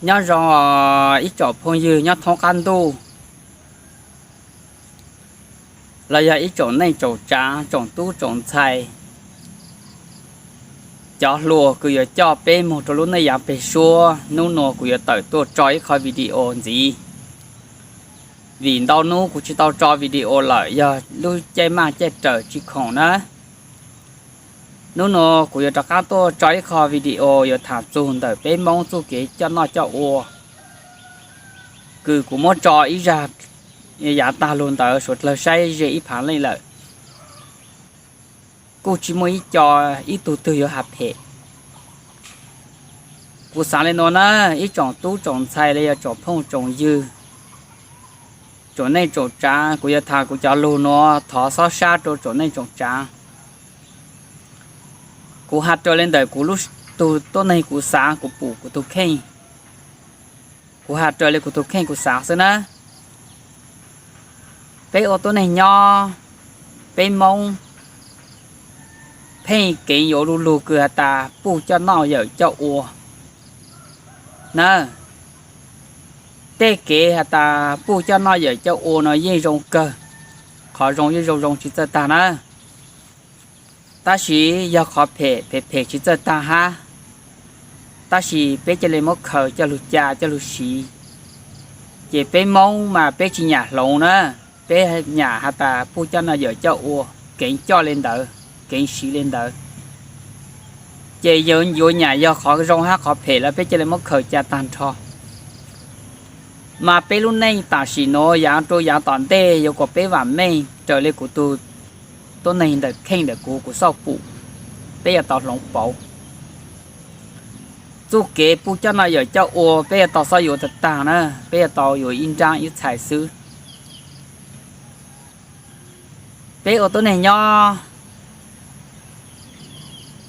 Nyob zoo ib tsoom phooj ywg nyob thoob qab ntuj, los yog ib tsoom neej tsoom tsaav, tsoom tub tsoom ntxhais, cov hluas kws yuav coj peb moog rua lub neej yaav peg suab. Nub nua kuv yuav tawm tuaj tso ib qho video ntxiv, vim ntau nub kuv tsi tau tso video lawm yog lub caij maj caij rawm tsi khoom na. Nub nua kuv yuav rov qaab tuaj tso ib qho video yuav thaam txug ntawm peb Moob txuj kev coj noj coj ua, kws kuv muab tso ib zag yaav taag lug ntawd suav dlawg saib ze ib phaav leej lawm, kuj tsi muaj ib co ib tug twg yuav has phem. Kuv xaav le nuav na, ib tsoom tub tsoom ntxhais los yog tsoom phooj tsoom ywg, tsoom neej tsoom tsaav, kuv yuav thaam kuv cov lug nuav thov xob sab rua tsoom neej tsoom tsaav. Kuv has raws le ntawm kuv lub tug tuab neeg kuv xaav, kuv pum kuv tug kheej, kuv has raws le kuv tug kheej kuv xaav xwb na. Peb ua tuab neeg nyob, peb Moob pheej keev yuav lu lug kws has tas puj coj noj yawm coj ua na. Tej kev has tas puj coj noj yawm coj ua no yeej zoo kawg, qhov zoo yeej zoo zoo tsi txawj tag na. Tab sis yog qhov phem phem phem tsi txawj tag hab. Tab sis peb ca le muab khaws coj lug ca coj lug siv, ces peb Moob mas peb tsi nyam hloov na, peb nyam has tas puj coj noj yawm coj ua, keev coj le ntawd, keev siv le ntawd. Ces yuav nyam yog qhov zoo hab qhov phem los peb ca le muab khaws ca tag nrho. Mas peb lub neej tam sim nuav yaav rua yaav tom ntej yuav kuas peb vaam meej raws le kuv tug tuab neeg ntawm kheej ntawm kuv, kuv xauj pum, peb yuav tau hloov pauv. Txuj kev puj coj noj yawm coj ua peb yuav tau xob yuav tag tag na, peb yuav tau yuav ib nraab ib txhais xwb. Peb ua tuab neeg nyob,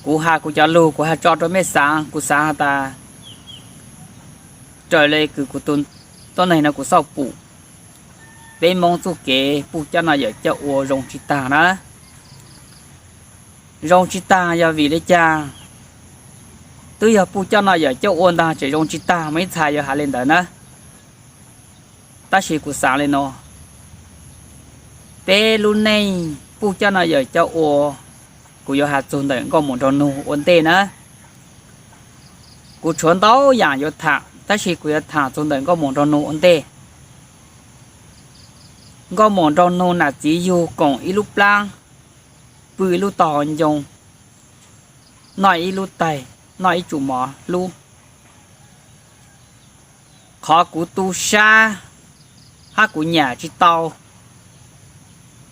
kuv has kuv cov lug, kuv has tso rua mej xaav, kuv xaav has tas raws le kws kuv tug tuab neeg no kuv xauj pum, peb Moob txuj kev puj coj noj yawm coj ua zoo tsi tag na. Zoo tsi tag yog vim le caag? Twb yog puj coj noj yawm coj ua ntag tseem zoo tsi tag, muaj ib txhais yuav has le ntawd na. Tab sis kuv xaav le nuav, peb lub neej puj coj noj yawm coj ua, kuv yuav has txug ntawm nkauj muam nraug nug ua ntej na. Kuv tshuav ntau yaam yuav thaam, tab sis kuv yuav thaam txug ntawm nkauj muam nraug nug ua ntej. Nkauj muam nraug nug nam txiv yug koom ib lub plaab, pw ib lub tog ncoo, noj ib lub taig, noj ib tsum mov hlub. Qhov kuv tu sab hab kuv nyam tsi tau,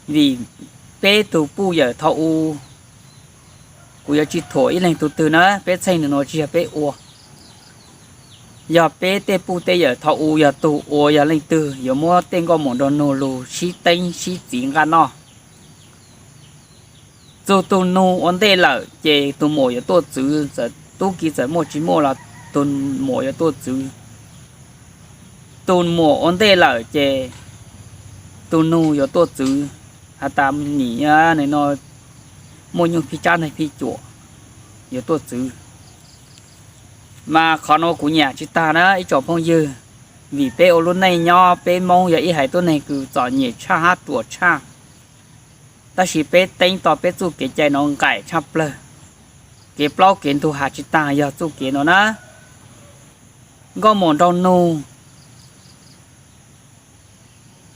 vim peb tug puj yawm thaum u, kuv yuav tsi thuam ib leeg tug twg na, peb txheej nwg nuav tsi yog peb ua. Yog peb tej puj tej yawm thaum u yog tug ua yog leej twg yuav muab tej nkauj muam nraug nug lug sib teeb sib txiv nqaj noj. Txug tug nug ua ntej lawm ces tug muam yuav tuaj txwv, txawm tub ki txawm muaj tsi muaj los tug muam yuav tuaj txwv. Tug muam ua ntej lawm ces tug nug yuav tuaj txwv, has tas nim no muaj nyuj phij tsab nteg phij cuam yuav tuaj txwv. Mas qhov nuav kuv nyam tsi tag na ib tsoom phooj ywg, vim peb ua lub neej nyob peb Moob yog ib haiv tuab neeg kws txom nyem tshaj hab ruam tshaj, tab sis peb teeb tau peb txuj kev cai nuav nqaim tshaj plawg. Kev plaub kev ntug has tsi taag yog txuj kev nuav na. Nkauj muam nraug nug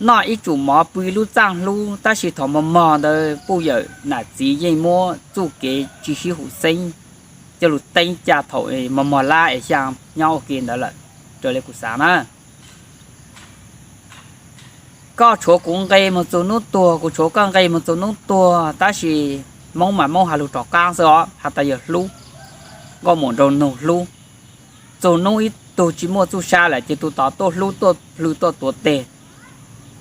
noj ib tsum mov pw ib lub txaaj hlub, tab sis thaum mog mog ntawd puj yawm nam txiv yeej muab txuj kev tsi sib hum xeeb coj lug teeb ca thaum mog mog lab es xyaa nyob ua ke ntawd lawm, raws le kuv xaav na. Koj tshuav kuv nqe moog txug nub tuag, kuv tshuav koj nqe moog txug nub tuag, tab sis Moob mas Moob has lug rov qaab xwb os, has tas yog hlub, nkauj muam nraug nug hlub. Txug nub ib tug tsi muaj txuj sa lawm ces tug tod tuaj hlub tuaj plhw tuaj tuav teg.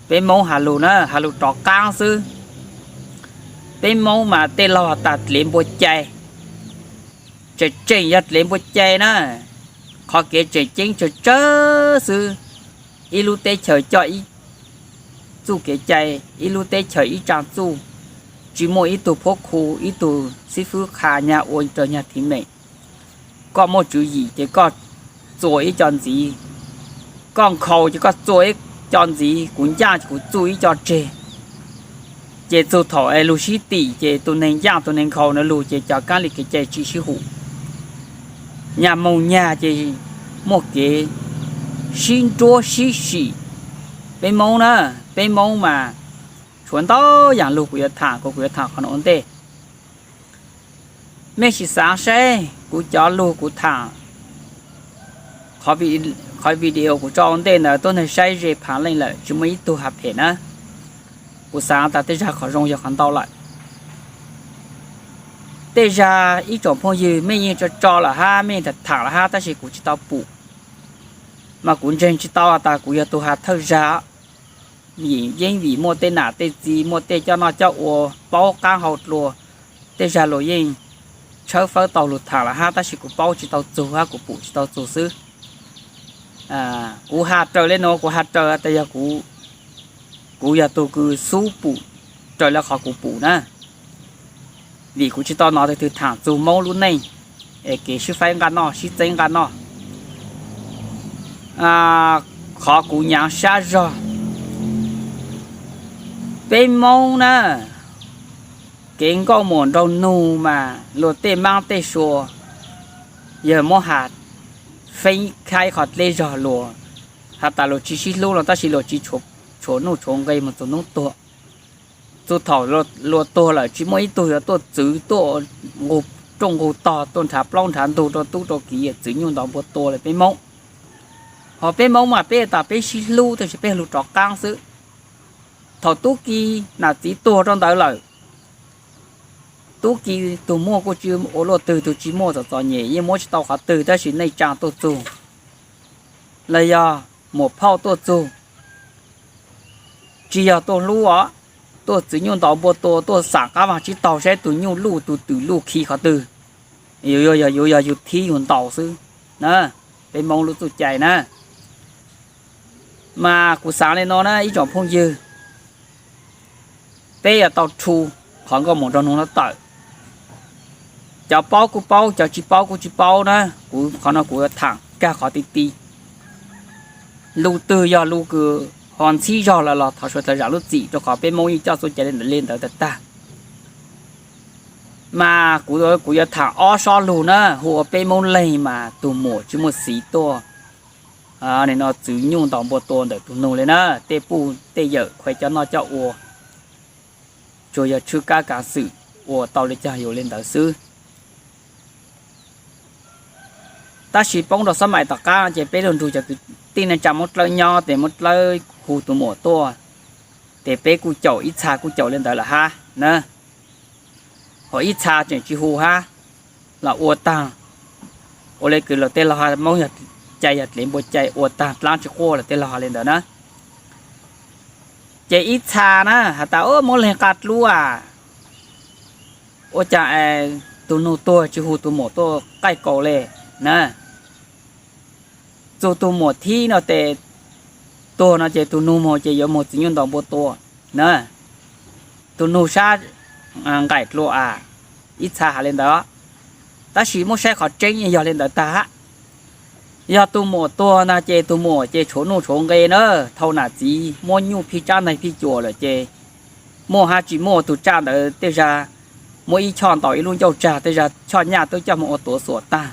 Peb Moob has lug na, has lug rov qaab xwb. Peb Moob mas tej laug has tas dlev npua cai, tseem tseem yog dlev npua cai na. Qhov kev tseem ceeb tsawg tsawg xwb, ib lub teb chaws coj ib txuj kev cai, ib lub teb chaws ib tsaa txuj, tsi muaj ib tug phuab khu ib tug xib fwb qha nyag ua rau nyag thim meem. Koj muaj tswv yim ces koj txua ib co ntxiv, koj nkhaus ces koj txua ib co ntxiv, kuv ncaj ces kuv txua ib co tseg. Ces txug thaum es lug sib tim ces tus neeg ncaj tus neeg nkhaus na lug ces cov kab li kev cai tsis sib hum. Nyag moog nyag ces muaj kev sib nruab sib sim. Peb Moob na, peb Moob mas tshuav ntau yaam lug kuv yuav tham, kuv yuav tham qhov no ua ntej. Mej sim xaav saib kuv cov lug kuv tham, qhov video kuv tso ua ntej ntawd tuab neeg saib ze phaav leej lawm, tsis muaj ib tug has phem na. Kuv xaav tas tej zag qhov zoo yog qhov ntau lawm. Tej zag ib tsoom phooj ywg mej yeej tso tso lawm hab mej tham tham lawm hab tab sis kuv tsis tau pum, mas kuv ntseeg tsis tau tas kuv yog tug has thawj zag. Vim yeej vim muaj tej nam tej txiv, muaj tej coj noj coj ua, paub qaab hau dlua, tej zag luag yeej tshawb fawb tau lug tham lawm hab tab sis kuv paub tsis tau txug hab kuv pum tsis tau txug xwb. Kuv has raws le nuav, kuv has raws tas yog kuv yog tug kws xub pum raws le qhov kuv pum na. Vim kuv tsis tau nov tug twg tham txug Moob lub neej es kev sib faib nqaj noj sib txeeb nqaj noj. Qhov kuv nyaav sab zog, peb Moob na, kev nkauj muam nraug nug mas luag tej maab tej sua, yog muab has feeb khaib qhov dleb zog luag has tas luag tsis sib hlub los tab sis luag tsis tshuav nuj tshuav nqe moog txug nub tuag. Txug thaum luag tuag lawm tsis muaj ib tug yuav tuaj txwv tuaj nqug rooj nqug tog tuaj nrhav plaub nrhav ntug rau tub rau kiv, txwv nyuj ntaus npua tua le peb Moob. Ho peb Moob mas peb tas peb sib hlub tab sis peb lug rov qaab xwb. Thaum tub ki nam txiv tuag rau ntawd lawm, tub ki tug muaj kuj tsis ua luaj twg, tug tsis muaj txom txom nyem yeej muab tsis tau qhov twg tab sis neej tsaa tuaj txug los yog muam phauj tuaj txug, tsis yog tuaj hlub os, tuaj txwv nyuj ntaus npua tua, tuaj xam qab vaag tsib taug saib tug nyuj luj tug twm luj khi qhov twg, yuav yog yug thib yug ntaus xwb na. Peb Moob lub txuj cai na. Mas kuv xaav le nuav na ib tsoom phooj ywg, peb yuav tau rhu qhov nkauj muam nraug nug nuav tawm. Cov paub kuj paub, cov tsis paub kuj tsis paub na. Kuv qhov no kuv yuav tham kag qhov ti ti. Lus twg yog lus kws ho ntxhib zog lawm los thov suav dlawg zam lub txim rau qhov peb Moob yeej coj txuj cai le ntawd tag tag. Mas kuv yuav tham ob sob lug na, hu ua peb Moob leeg mas tug muam tsis muaj xiv tuaj nim no txwv nyuj ntaus npua tua ntawm tug nug le na, tej puj tej yawm khuav coj noj coj ua, tsuas yog tshwj kab kaav xwm ua tau le caag yus le ntawd xwb. Tab sis poob rau xab maim tom qaab ces peb lug nrug cov kwv tij neej tsaa Moob Dlawb nyob tes Moob Dlawb hu tus muam tuaj, tes peb kuj caum ib txha kuj caum le ntawd lawm hab na. Ho ib txha tseem tsis hu hab, los ua taag, ua le kws luag tej laug has Moob cai yog dlev npua cai, ua taag dlaab tsi quaj luag tej laug has le ntawd na. Ces ib txha na has tas, Muab leeg qaj dluab a, ua caag es tug nug tuag tsis hu tus muam tuaj qaij kaus le na. Txug tug muam thib no tes tuag no ces tug nug moog ces yuav moog txwv nyuj ntaus npua tua na. Tug nug sab nqaim dlua a, ib txha has le ntawd. Tab sis muab saib qhov tseeb yog le ntawd tag hab. Yog tug muam tuag na ces tug muam ces tshuav nuj tshuav nqe na, thau nam txiv muab nyuj phij tsab neeg phij cuam lawm ces muaj hab tsis muaj tug tsaj ntawd tej zag muab ib choj ntaus ib lub ncauj tsag, tej zag choj nyaj twb coj moog ua tuav xuam tag.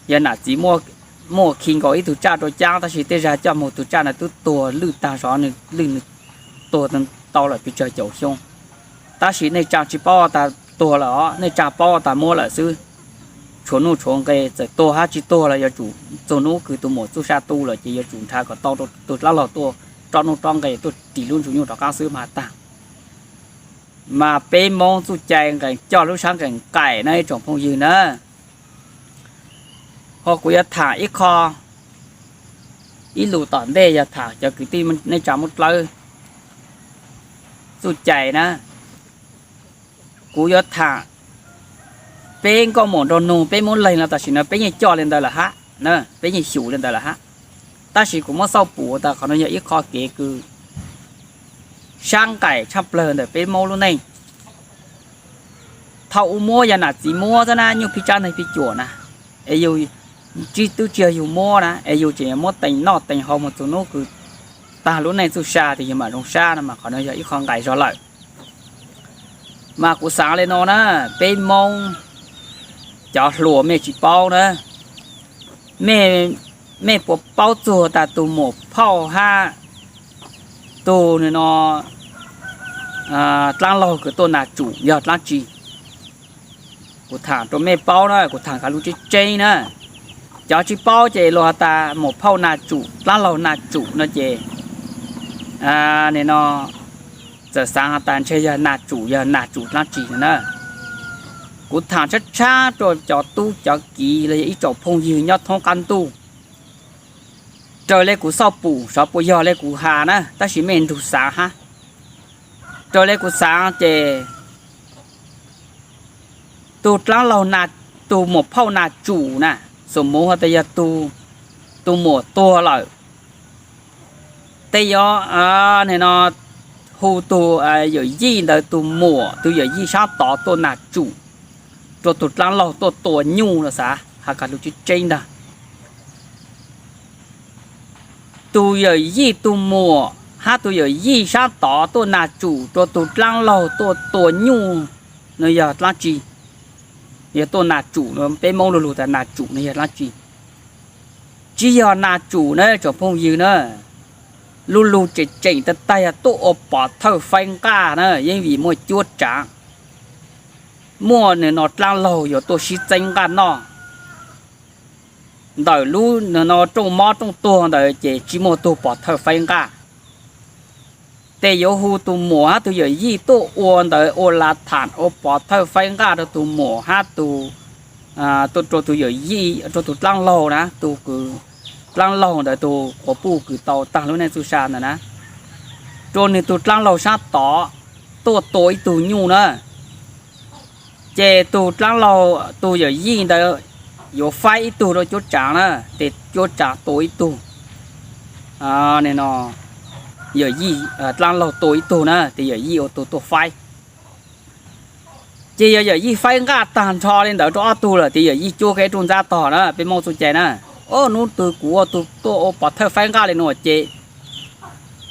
Yog nam txiv muaj khi nkaus ib tug tsaj rau caab tab sis tej zag coj moog tug tsaj ntawd twb tuag lwj tag zov, nwg lwj nwg tuag tau lawm pes tsawg caum xyoo. Tab sis neej tsaa tsis paub tas tuag lawm os, neej tsaa paub tas muab lawm xwb. Tshuav nuj tshuav nqe, txawm tuag hab tsis tuag los yuav tsum txug nub kws tug muam txuj sa tu lawm ces yuav tsum nrhav kom tau rau tug dlaab laug tuaj rov nuj rov nqe tuaj ris lub ntsuj nyuj rov qaab xwb mas tag. Mas peb Moob txuj cai nqees coj lub sab nqees nqaim na ib tsoom phooj ywg na. Ho kuv yuav tham ib qho, ib lus tom ntej yog tham cov kwv tij neej tsaa Moob Dlawb txuj cai na. Kuv yuav tham peb nkauj muam nraug nug, peb Moob leeg los tam sim no peb yeej coj le ntawd lawm hab, peb yeej xyum le ntawd lawm hab. Tab sis kuv muab xauj pum tas qhov no yog ib qho kev kws sab nqaim tshaj plawg ntawm peb Moob lub neej. Thaum u muab yog nam txiv muab xwb na, nyuj phij tsab neeg phij cuam na, es yug tsis twb tsis yog yus muab na, es yus tseem yuav muab tees noj tees haus mus txug hnub kws tag lub neej txuj sa tes yus mam zoo sab no mas qhov no yog ib qho nqaim zog lawm. Mas kuv xaav le no na, peb Moob cov hluas mej tsis paub na, mej puas paub txug tas tus muam phauj hab tus nwg no dlaab laug kws tuaj nas tsum yog dlaab tsi? Kuv thaam rua mej paub na, kuv thaam kav lug tseeb tseeb na. Cov tsis paub ces luag has tas muam phauj nas tsum, dlaab laug nas tsum no ces, nwg no txawm xaav has tas ntshe yog nas tsum, yog nas tsum dlaab tsi no na. Kuv thaam tshab tshab rua cov tub cov kiv los yog ib tsoom phooj ywg nyob thoob qaab ntuj. Raws le kuv xauj pum xyov puas yog le kuv has na, tab sis mej nrug xaav hab. Raws le kuv xaav ces tus dlaab laug, tus muam phauj nas tsum na, xum muv has tas yog tus muam tuag lawm, tej yuav, nwg no hu tus yawm yij ntawd tus muam, tus yawm yij sab tod tuaj nas tsum rua tus dlaab laug tuaj tua nyuj no xav has kag lug tseeb tseeb ntag. Tus yawm yij tus muam hab tus yawm yij sab tod tuaj nas tsum rua tus dlaab laug tuaj tua nyuj no yog dlaab tsi? Yog tuaj nas tsum no, peb Moob lu lug tas nas tsum no yog dlaab tsi? Tsis yog nas tsum na tsoom phooj ywg na, lu lug tseem tseem tag tag yog tuaj ua pov thawj faib nqaj na, yeej vim muaj cuab tsaav, muaj nwg no dlaab laug yuav tuaj sib txeeb nqaj noj. Ntawm lub nwg no rooj mob rooj tuag ntawd ces tsis muaj tug pov thawj faib nqaj. Tes yuav hu tus muam hab tus yawm yij tuaj ua ntawd ua lav tham ua pov thawj faib nqaj rua tus muam hab tus, rua tus yawm yij, rua tus dlaab laug na, tus kws dlaab laug ntawd tus quas puj kws tau taag lub neej txuj sa ntawd na, rua nwg tus dlaab laug sab tod tuaj tua ib tug nyuj na. Ces tus dlaab laug, tus yawm yij ntawd yuav faib ib tug rua cuab tsaav na, tes cuab tsaav tua ib tug, no yawm yij, dlaab laug tua ib tug na, tes yawm yij ua tug tuaj faib. Ces yog yawm yij faib nqaj taag nrho le ntawd rua ob tug lawm tes yawm yij cuab kev rooj ntxab tog na, peb Moob txuj cai na. Ob hnub twg kuv ua tug tuaj ua pov thawj faib nqaj le nuav ces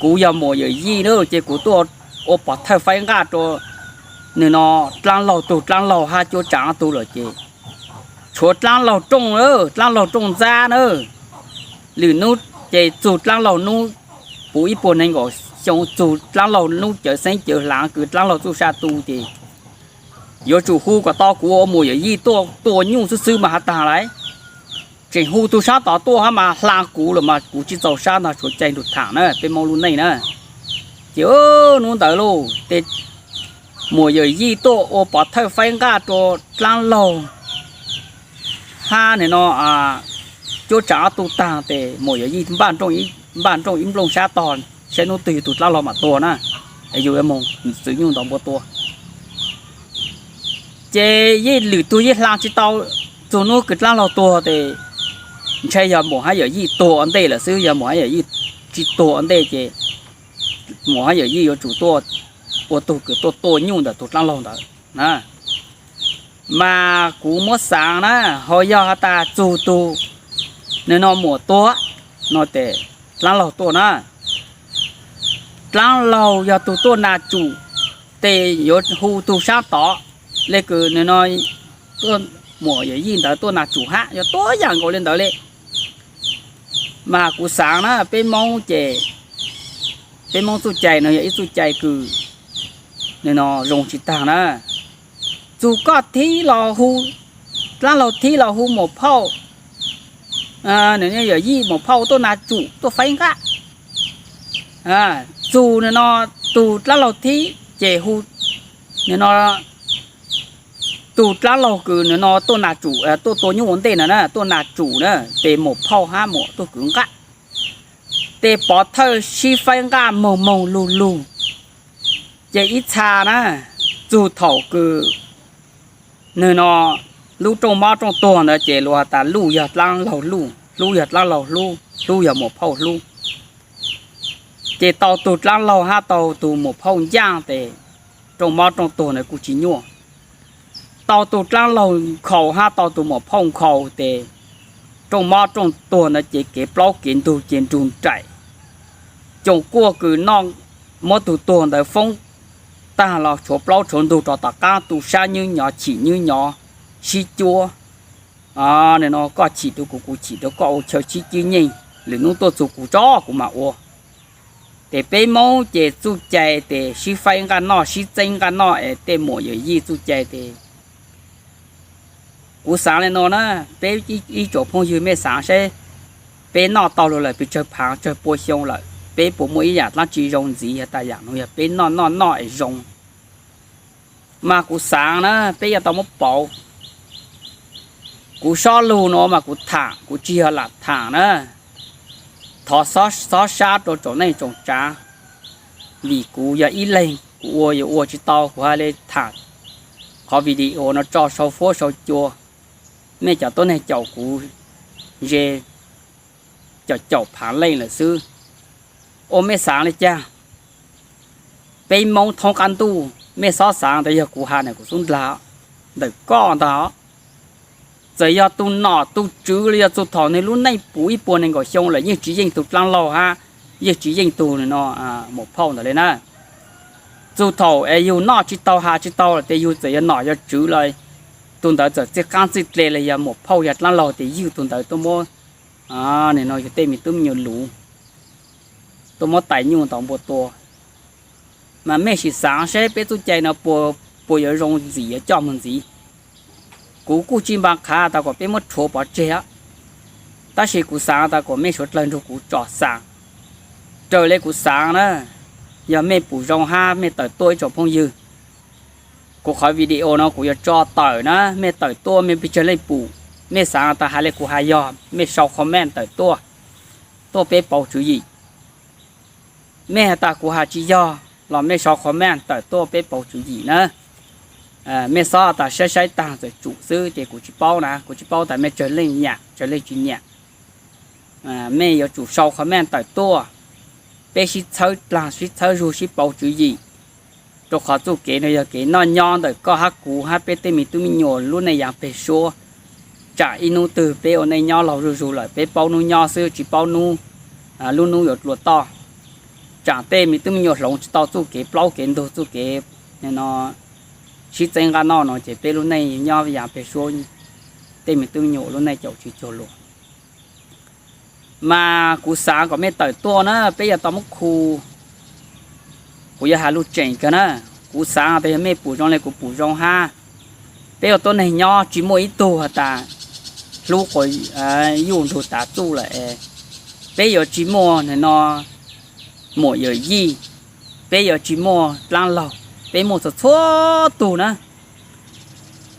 kuv yog muam yawm yij na, ces kuv tuaj ua pov thawj faib nqaj rua nwg no dlaab laug, tug dlaab laug hab cuab tsaav ob tug lawm ces tshuav dlaab laug rooj, dlaab laug rooj ntxab na. Lwm hnub ces txug dlaab laug hnub puv ib puas neeg nkaum xyoo, txug dlaab laug hnub cawv xeeb cawv hlaav kws dlaab laug txuj sa tu ces yuav tsum hu kom tau kuv ua muam yawm yij tuaj tua nyuj xwb xwb mas has taag lauj. Tseem hu tug sab tod tuaj hab mas hla kuv lawm mas kuv tsis txaus sab ntag, tshuav cai nrug thaam na peb Moob lub neej na. Ces hnub ntawd lauj, tes muam yawm yij tuaj ua pov thawj faib nqaj rua dlaab laug hab nwg no cuab tsaav ob tug taag tes muam yawm yij npaj nrooj ib nplooj sab tog saib hnub twg yug tug dlaab laug mam tua na, yug moog txwv nyuj ntov npua tua. Ces yeej lwm tug yeej hla tsis tau, txug hnub kws dlaab laug tuag tes ntshe yog muam hab yawm yij tuag ua ntej lawm xwb, yog muam hab yawm yij tsis tuag ua ntej ces muam hab yawm yij yuav tsum tuaj ua tug kws tuaj tua nyuj ntawm tug dlaab laug ntawd na. Mas kuv muab xaav na, ho yog has tas txug tug nwg no muam tuag no tes dlaab laug tuaj na. Dlaab laug yog tug tuaj nas tsum, tes yuav hu tug sab tod le kws nwg no muam yawm yij ntawd tuaj nas tsum hab, yog tuab yam nkaus le ntawd le. Mas kuv xaav na peb Moob ces, peb Moob txuj cai no yog ib txuj cai kws nwg no zoo tsis taag na. Txug koj thib los hu, dlaab laug thib los hu muam phauj, yawm yij muam phauj tuaj nas tsum tuaj faib nqaj. Txug nwg no tug dlaab laug thib ces hu nwg no tug dlaab laug kws nwg no tuaj nas tsum, tuaj tua nyuj ua ntej no na, tuaj nas tsum na, tes muam phauj hab muam tuaj kwv nqaj. Tes pov thawj sib faib nqaj moog moog lug lug. Ces ib txha na, txug thaum kws nwg no lub rooj mob rooj tuag ntawd ces luag has tas luj yog dlaab laug luj, hlub yog dlaab laug hlub, hlub yog muam phauj hlub. Ces tau tug dlaab laug hab tau tug muam phauj ncaaj tes rooj mob rooj tuag ntawd kuj tsis nyuaj. Tau tug dlaab laug nkhaus hab tau tug muam phauj nkhaus tes rooj mob rooj tuag ntawd ces kev plaub kev ntug ces nrug nraim. Coom kuaj kws noj muab tug tuag ntawd foob tag los tshuav plaub tshuav ntug rov tom qab, tu sab nyub nyov chim nyub nyov sib cuab. Nim no koj chim rau kuv, kuv chim rau koj, ua chaw sib cwb nyeej, lwm hnub tuaj txug kuv tso kuv mam ua. Ces peb Moob ces txuj cai tes sib faib nqaj noj sib txeeb nqaj noj es tej muam yawm yij txuj cai tes kuv xaav le nuav na, peb ib tsoom phooj ywg mej xaav seb peb noj tau lug lawm pes tsawg phaav tsawg pua xyoo lawm, peb puas muaj ib yaam dlaab tsi zoo ntxiv has tas yaam nuav yog peb noj noj noj es zoo. Mas kuv xaav na peb yuav tau muab pauv. Kuv sob lug nuav mas kuv thaam, kuv tsi yog lam thaam na. Thov xob sab rau tsoom neej tsoom tsaav, vim kuv yog ib leeg kuv ua yuav ua tsi tau, kuv has le thaam qhov video no tso sau fuab sau cua, mej cov tuab neeg caum kuv ze caum caum phaav leej lawm xwb. Ua mej xaav le caag? Peb Moob thoob qaab ntuj mej xob xaav tas yog kuv has na kuv xub ndlag ntawm koj ntag. Txawm yog tug nom tug tswv los yog txug thaum nwg lub neej puv ib puas nees nkaum xyoo lawm yeej tsi yeej tug dlaab laug hab, yeej tsi yeej tug no muam phauj ntawd le na. Txug thaum es yug noj tsi tau has tsi tau lawm tes yug txawm yog nom yog tswv los tug ntawd txawm txij qaab txij dle los yog muam phauj yog dlaab laug tes ywj tug ntawd tuaj muab, nim no yug tej me tub me nyuam luv, tuaj muab tais nyuj ntaus npua tua. Mas mej sim xaav seb peb txuj cai no puas yuav zoo ntxiv yuav coj moog ntxiv. Kuv kuj tsi npaa qha tas kom peb muab rhuav pov tseg, tab sis kuv xaav tas kom mej suav dlawg nrug kuv tsom xaav. Raws le kuv xaav na, yog mej pum zoo hab mej tawm tuaj ib tsoom phooj ywg, kuv qhov video no kuv yuav tso tawm na, mej tawm tuaj mej pes tsawg leej pum, mej xaav tas has le kuv has yog mej sau comment tawm tuaj, tuaj peb pauv tswv yim. Mej has tas kuv has tsi yog los mej sau comment tawm tuaj peb pauv tswv yim na. Mej xob tas saib saib taag txawm tsum xwb ces kuv tsi paub na, kuv tsi paub tas mej tsawg leej nyam tsawg leej tsi nyam. Mej yuav tsum sau comment tawm tuaj, peb sib txhawb dlaag sib txhawb zug sib pauv tswv yim. Rau qhov txuj kev no yog kev noj nyob ntawm koj hab kuv hab peb tej me tub me nyuam lub neej yaav peg suab. Tsaam ib nub twg peb ua neej nyob laug zuj zug lawm peb paub nub nyob xwb tsi paub nub, lub nub yuav dlua toj. Tsaam tej me tub me nyuam hloov tsi tau txuj kev plaub kev ntug txuj kev no sib txeeb nqaj noj no ces peb lub neej nyob yaav peg suab, tej me tub me nyuam lub neej caum tsi cuag luag. Mas kuv xaav kom mej tawm tuaj na, peb yuav tau muab khu, kuv yuav has lug tseem kawg na. Kuv xaav tas yog mej pum zoo le kuv pum zoo hab, peb ua tuab neeg nyob tsi muaj ib tug has tas hlub quas yuj nrug tav txuj lawm es peb yuav tsi muaj no muam yawm yij, peb yuav tsi muaj dlaab laug, peb muaj txhua txhua tug na.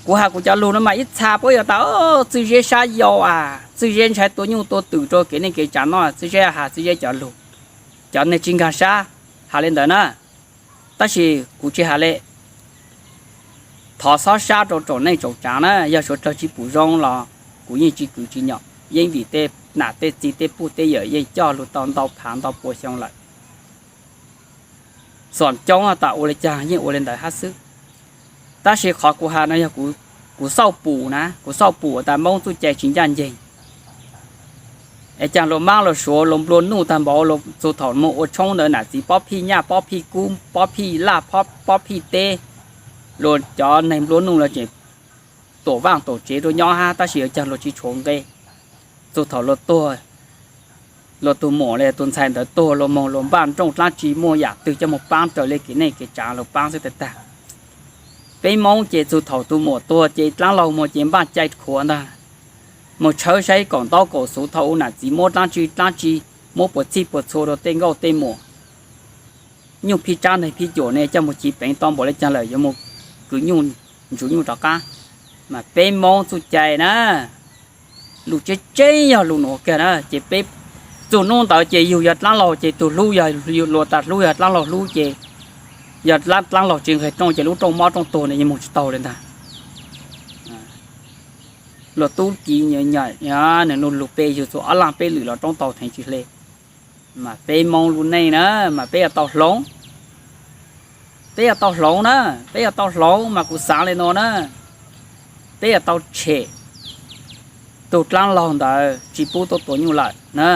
Kuv has kuv cov lug no mas ib txha puab yuav tas txwj zeb sab yau a, txwj zeb ntshai tua nyuj tua twm rua kev neej kev tsaav no, txwj zeb has txwj zeb cov lug, cov neeg tsi nkaag sab, has le ntawd na. Tab sis kuv tsi has le, thov xob sab rau tsoom neej tsoom tsaav na, yog suav dlawg tsi pum zoo los kuv yeej tsi kwv tsi nyom, yeej vim tej nam tej txiv tej puj tej yawm yeej coj lug tau ntau phaav ntau pua xyoo lawm. Xom coob tas ua le caag yeej ua le ntawd hab xwb. Tab sis qhov kuv has no yog kuv xauj pum na, kuv xauj pum tas Moob txuj cai tsis ncaj nceeg. Es caag luas maab luas suav luas nplua nuj taag npaum, txug thaum moog ua tshoob ntawd nam txiv pob phij nyaj pob phij kub pob phij laj pob phij teb, luas cov neeg nplua nuj los tseem tuam vaaj tuam tsev rua nyob hab, tab sis yuav caag luas tsis tshuav nqe. Txug thaum luas tuag, luas tug muam los yog tug ntxhais ntawd tuag, luas moog luas npaj nrooj dlaab tsi muaj yaam twg coj moog paab raws le kev neej kev tsaav luas paab xwb tag tag. Peb Moob ces txug thaum tug muam tuag ces dlaab laug moog ces npaj cai khuav ntag, moog tshawb saib kaum ntaub kaum xuv thaum u nam txiv muab dlaab tsi dlaab tsi, muab puas txhij puas txhua rua tej nkauj tej muam, nyuj phij tsab nteg phij cuam ne coj moog chiv peev tau npaum le caag lawm yuav moog kwv nyuj ntsuv nyuj rov qab. Mas peb Moob txuj cai na, lug tseeb tseeb yog lug nuav kag na, ces peb txug nub ntawd ces yug yog dlaab laug ces tug hlub yog luas tas hlub yog dlaab laug hlub ces yog dlaab laug tsis nqeg rooj ces lub rooj mob rooj tuag ne yeej moog tsis tau le ntag. Luas tub kiv nws lug pe yug txug ob laag peb lwm los roob tau theev tsis hle. Mas peb Moob lub neej na, mas peb yuav tau hloov, peb yuav tau hloov na, peb yuav tau hloov mas kuv xaav le nuav na, peb yuav tau tshem. tus dlaab laug ntawd tsis pub tuaj tua nyuj lawm na.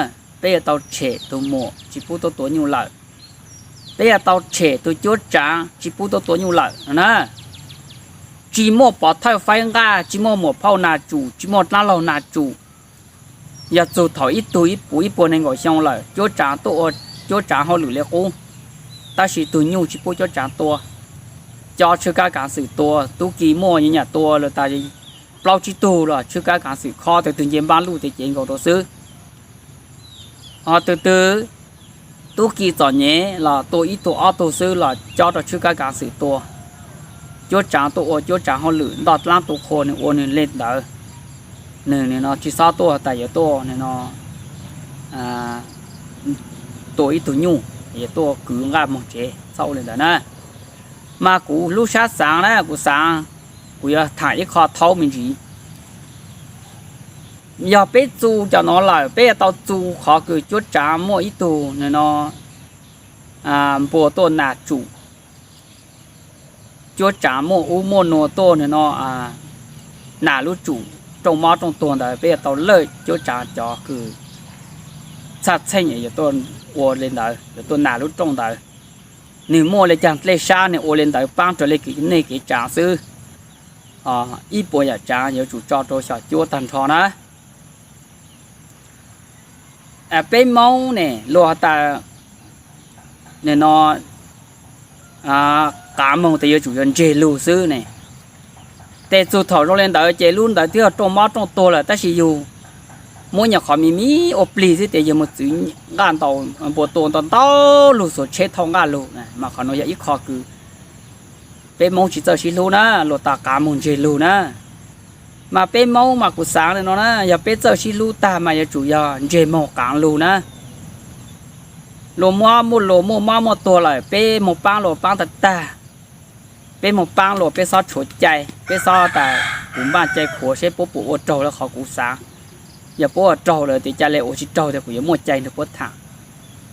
Peb yuav tau tshem tus muam tsis pub tuaj tua nyuj lawm. Peb yuav tau tshem tus cuab tsaav tsis pub tuaj tua nyuj lawm no na. Tsis muaj pov thawj faib nqaj, tsis muaj muam phauj nas tsum, tsis muaj dlaab laug nas tsum. Yog txug thaum ib tug ib puas ib puas nees nkaum xyoo lawm, cuab tsaav tuaj ua cuab tsaav hauj lwm li qub, tab sis tug nyuj tsis pub cuab tsaav tua. Cov tshwj kab kaav xwm tua, tub ki muaj nyam tua lawm tas plaub tsib tug los tshwj kab kaav xwm khob, tug twg nce npaab luj tes cev nkaus rau xwb. Ho tug twg tub ki txom nyem los tua ib tug ob tug xwb los cob rau tshwj kab kaav xwm tua. Cuab tsaav tuaj ua cuab tsaav hauj lwm, ntoj dlaab tu qhua nwg ua nwg le ntawd. Nwg no tsis xob tuaj tas yuav tuaj no tua ib tug nyuj, yuav tuaj kwv nqaj moog tsev, txhob ua le ntawd na. Mas kuv lub sab xaav na, kuv xaav, kuv yuav thaam ib qho thaub me ntsis. Yog peb txu cov no lawm, peb yuav tau txu qhov kws cuab tsaav muaj ib tug no npua tuaj nas tsum, cuab tsaav muaj ub muaj nua tuaj no nas lub tsum rooj mob rooj tuag ntawd, peb yuav tau lawj cuab tsaav cov kws txhaj txheej yuav tuaj ua le ntawd, yuav tuaj nas lub rooj ntawd. Nwg muaj le caag dlej sab nwg ua le ntawd paab raws le kws nej kev tsaav xwb. Ib puas yaam tsaav yuav tsum tso rau xyom cuab taag nrho na. Peb Moob ne luag has tas no, qaav moog tes yuav tsum yog ntseg lug xwb ne. Tes txug thaum zoo le ntawd ces lub ntawd twb yog rooj mob rooj tuag lawm, tab sis yug muab nyuam qhov me me ua plig xwb tes yug moog txwv nqaj ntaus npua tua ntau ntau lug, xuas tsheb thauj nqaj lug, mas qhov no yog ib qho kws peb Moob tsis txawj sib hlub na, luag tas qaav moog ntseg lug na. Mas peb Moob mas kuv xaav le no na, yog peb txawj sib hlub tag mas yuav tsum yog ntseg moog qaav lug na. Luag muaj, luag muaj mob muaj tuag lawm, peb moog paab luag paab tag tag. Peb moog paab luag, peb xob tshuav cai, peb xob tas kuv npaaj cai khuav seb puab puas ua raug le qhov kuv xaav. Yog puab ua raug lawm tes ca le, ua tsis raug tes kuv yuav muaj cai nrug puab thaam.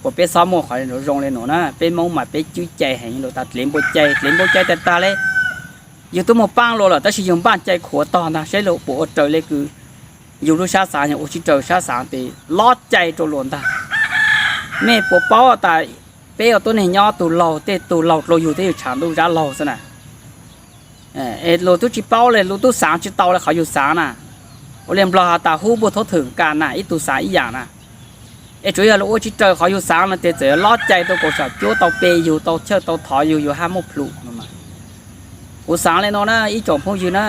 Kuas peb xob muaj qhov zoo le nuav na, peb Moob mas peb cwb cai heev, luag tas dlev npua cai, dlev npua cai tag tag le. Yug tub moog paab luag lawm tab sis yug npaaj cai khuav tog ntag, saib luag puas ua raws le kws yug lub sab xaav, yog ua tsis raws sab xaav tes lob cai rau luag ntag. Mej puas paub tas peb ua tuab neeg nyob, tug laug tej tug laug dlua yug twb yog tshav ntuj zab laug xwb na. Es luag tub tsis paub le, luag tub xaav tsis tau le qhov yug xaav na. Ua le Nplog has tas hub npuj thaub thwm kas na, ib tug xaav ib yaam na. Es tsuav yog luag ua tsis raws qhov yug xaav no tes txawm lob cai rau kuas xyom cuab tau pe yug, tau chawj tau thov yug, yug hab muaj plhum no. Kuv xaav le no na ib tsoom phooj ywg na,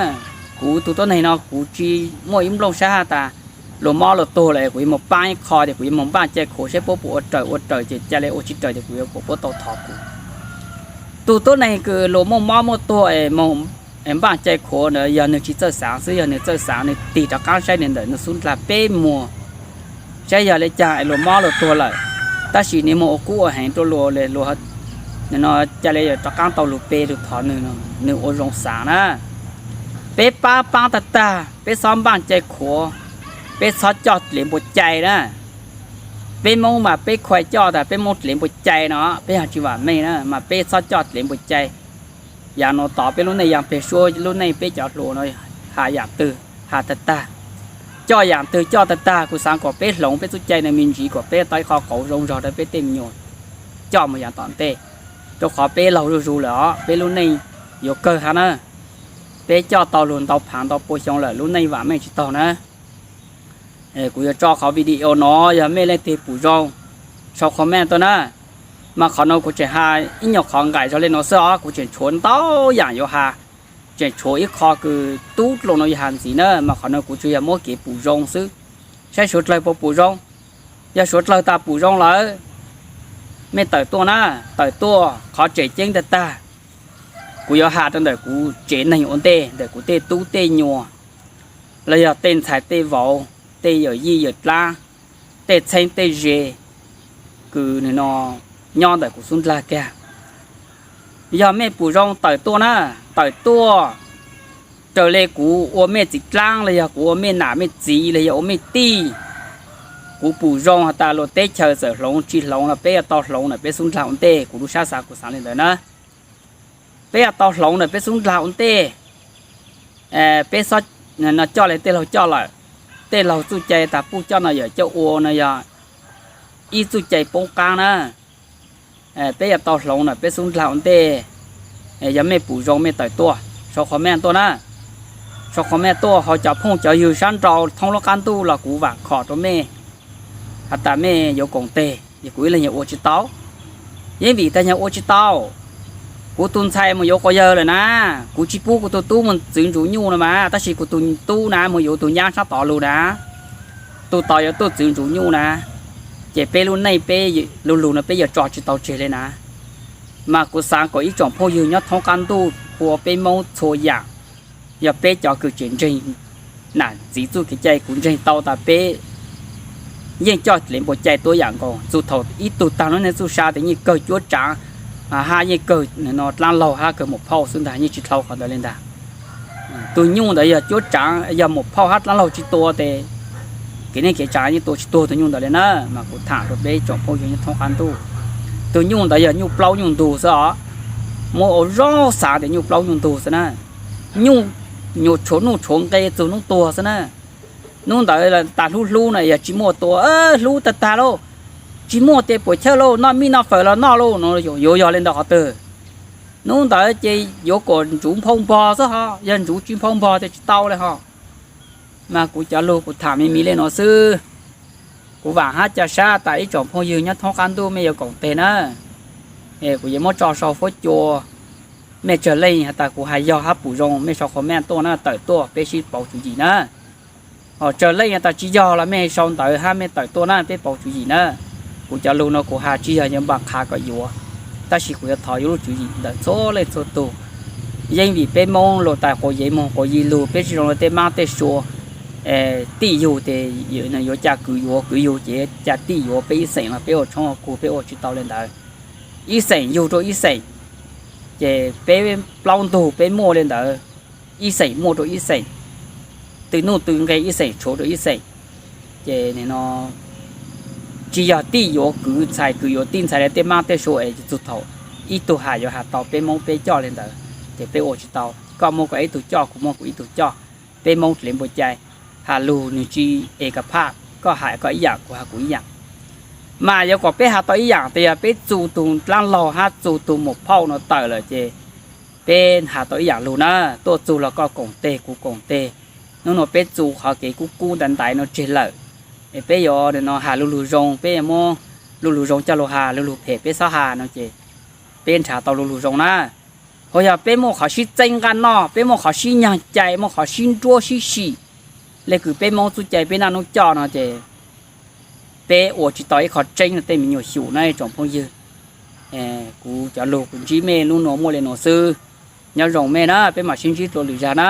kuv tug tuab neeg no kuv tsis muaj ib nplooj sab has tas luag mob luag tuag lawm kuv yuav moog paab ib qho tes kuv yuav moog npaaj cai khuav seb puab puas ua raws, ua raws ces ca le, ua tsis raws tes kuv yuav kom puab tau thov kuv. Tug tuab neeg kws luag muaj mob muaj tuag es npaaj cai khuav ntawd yog nwg tsis txawj xaav xwb, yog nwg txawj xaav nwg tig rov qaab saib nwg ntawm nwg xub ndlag peb muag, saib yog le caag es luag mob luag tuag lawm, tab sis nwg moog ua kub ua heev rau luag le, luag no ca le yuav rov qaab tau lug pe lug thov nwg, nwg ua zoo xaav na. Peb paab paab tag tag, peb xob npaaj cai khuav, peb txhob coj dlev npua cai na. Peb Moob mas peb khuai coj tas peb Moob dlev npua cai no, peb yog tsis vam meej na mas peb txhob coj dlev npua cai. Yav nuav tod peb lub neej yaa peg suab lub neej, peb cov hluas no has yaam twg has tag tag, coj yaam twg coj tag tag. Kuv xaav kom peb hloov peb txuj cai no me ntsis kom peb tau ib qho qauv zoo zog rau peb tej me nyuam coj moog yav tom ntej, rau qhov peb laug zuj zug lawm os, peb lub neej yuav kawg hab na. Peb coj tau lug ntau phaav ntau pua xyoo lawm, lub neej vam meej tsis taug na. Kuv yuav tso qhov video no, yog mej leej twg pum zoo sau comment tuaj na. Mas qhov no kuv tseem has ib nyuag qhov nqaim zog le no xwb os, kuv tseem tshuav ntau yaam yuav has, tseem tshuav ib qho kws tub dlua no yuav has ntxiv na, mas qhov no kuv tsuas yog muab kev pum zoo xwb, saib suav dlawg puas pum zoo. Yog suav dlawg tas pum zoo lawm, mej tawm tuaj na, tawm tuaj qhov tseem ceeb tag tag. Kuv yuav has rau ntawm kuv tsev neeg ua ntej, ntawm kuv tej tub tej nyuam, los yog tej ntxhais tej vauv, tej yawm yij yawm dlaab, tej txheeb tej ze kws nwg no nyob ntawm kuv xub ndlag kag. Yog mej pum zoo tawm tuaj na, tawm tuaj. Raws le kuv ua mej txiv dlaab los yog kuv ua mej nam mej txiv los yog ua mej tij, kuv pum zoo has tas luag teb chaws txawm hloov tsis hloov los peb yuav tau hloov ntawm peb xub ndlag ua ntej. Kuv lub sab xaav kuv xaav le ntawd na, peb yuav tau hloov ntawm peb xub ndlag ua ntej. Peb xob coj le tej laug coj lawm, tej laug txuj cai tas puj coj no yawm coj ua no yog ib txuj cai poob qaab na. Peb yuav tau hloov na, peb xub ndlag ua ntej, yog mej pum zoo mej tawm tuaj, sau qhov mej tuaj na. Sau qhov mej tuaj, ho cov phooj cov ywg sab nraud thoob lub qab ntuj los kuv vaam khom rua mej has tas mej yuav koom teg, yog kuv ib leeg yog ua tsi tau. Yeej vim tas yog ua tsi tau, kuv tug ntxhais moog yuav quas yawg lawm na, kuv tsi pub kuv tug tub moog txwv ntsuv nyuj no mas, tab sis kuv tug tub na moog yuav tug nyaab sab tod lug na, tug tod yuav tuaj txwv ntsuv nyuj na, ces peb lub neej peb lug lug no peb yuav tso tsi tau tseg le na. Mas kuv xaav kom ib tsoom phooj ywg nyob thoob qab ntuj hu ua peb Moob txhua yaam, yog peb cov kws tseem ntseeg nam txiv txuj kev cai, kuv ntseeg tau tas peb yeej coj le npua cai tuab yaam nkaus. Txug thaum ib tug taag lub neej txuj sa tes yeej kawg cuab tsaav hab yeej kawg dlaab laug hab kawg muam phauj xwb ntag, yeej tsi dlhau qhov ntawd le ntag. Tug nyuj ntawd yog cuab tsaav, yog muam phauj hab dlaab laug tsi tua tes kev neej kev tsaav yeej tua tsi tuag tug nyuj ntawd le na. Mas kuv tham rua peb tsoom phooj ywg nyob thoob qab ntuj, tug nyuj ntawd yog nyuj plaub nyuj ntug xwb os. Muab ua zoo xaav tes nyuj plaub nyuj ntug xwb na. Nyuj nyuam tshuav nuj tshuav nqe txug nub tuag xwb na. Nub ntawd tas hlub hlub na yog tsi muaj tua, hlub tag tag lauj, tsi muaj tes puam chawj lauj, noj mij noj fawm los noj lauj no, yuav yog le ntawd qhov twg? Nub ntawd ces yuav kom ntsuv nphau npog xwb ho, yog ntsuv tsi nphau npog tes tsi tau le ho. Mas kuv cov lug kuv tham me me le nuav xwb. Kuv vaam hab ca sab tas ib tsoom phooj ywg nyob thoob qab ntuj mej yuav koom teg na. Kuv yuav muab tso sau fuab cua, mej tsawg leej has tas kuv has yog hab pum zoo mej sau qhov mej tuaj na, tawm tuaj peb sib pauv tswv yim na. Ho tsawg leej has tas tsi yog los mej sau ntawv hab mej tawm tuaj na peb pauv tswv yim na. Kuv cov lug no kuv has tsi yog yuav npam qha kom yuav, tab sis kuv yuav thov yuav lub tswv yim ntawm txhua leej txhua tug. Yeej vim peb Moob luas tais quas yev moog quas yi lug, peb tsi zoo le tej mab tej sua tij yug tes yuav ca kwv yuav, kwv yug ces ca tij yuav, peb ib xeem los peb ua tshoob ua kug peb ua tsi tau le ntawd. Ib xeem yug rua ib xeem, ces peb plaub ntug peb muaj le ntawd, ib xeem muaj rua ib xeem, tw nuj tw nqe ib xeem tshuav rua ib xeem. Ces tsi yog tij yuav kwv, ntxhais kwv yuav tij, ntxhais le tej mab tej sua es txug thaum ib tug has yuav has tau peb Moob peb coj le ntawd, ces peb ua tsi tau. Koj muaj koj ib tug coj, kuv muaj kuv ib tug coj, peb Moob le npua cai, has lug nwg tsi es ka phaj, koj has koj ib yaam kuv has kuv ib yaam. Mas yuav kom peb has tau ib yaam tes yog peb txu tug dlaab laug hab txu tug muam phauj no tawm lawm ces peb has tau ib yaam lug na. Tuaj txug los koj koom teg kuv koom teg. Nub nua peb txu qhov kev kub kub ntaiv ntaiv no tseg lawm, es peb yuav has lu lug zoo, peb yuav muab lu lug zoo coj lug has, lu lug phem peb xob has no ces peb nrhav tau lu lug zoo na. Ho yog peb muaj qhov sib txeeb nqaj noj, peb muaj qhov sib nyag cai, muaj qhov sib nruab sib sim, le kws peb Moob txuj cai peb naj nub coj no ces peb ua tsi tau ib qho tseeb rua tej me nyuam xyum na tsoom phooj ywg. Kuv cov lug kuv ntsib mej nub nua muaj le nuav xwb. Nyob zoo mej na, peb mam sib ntsib dlua lwm zag na.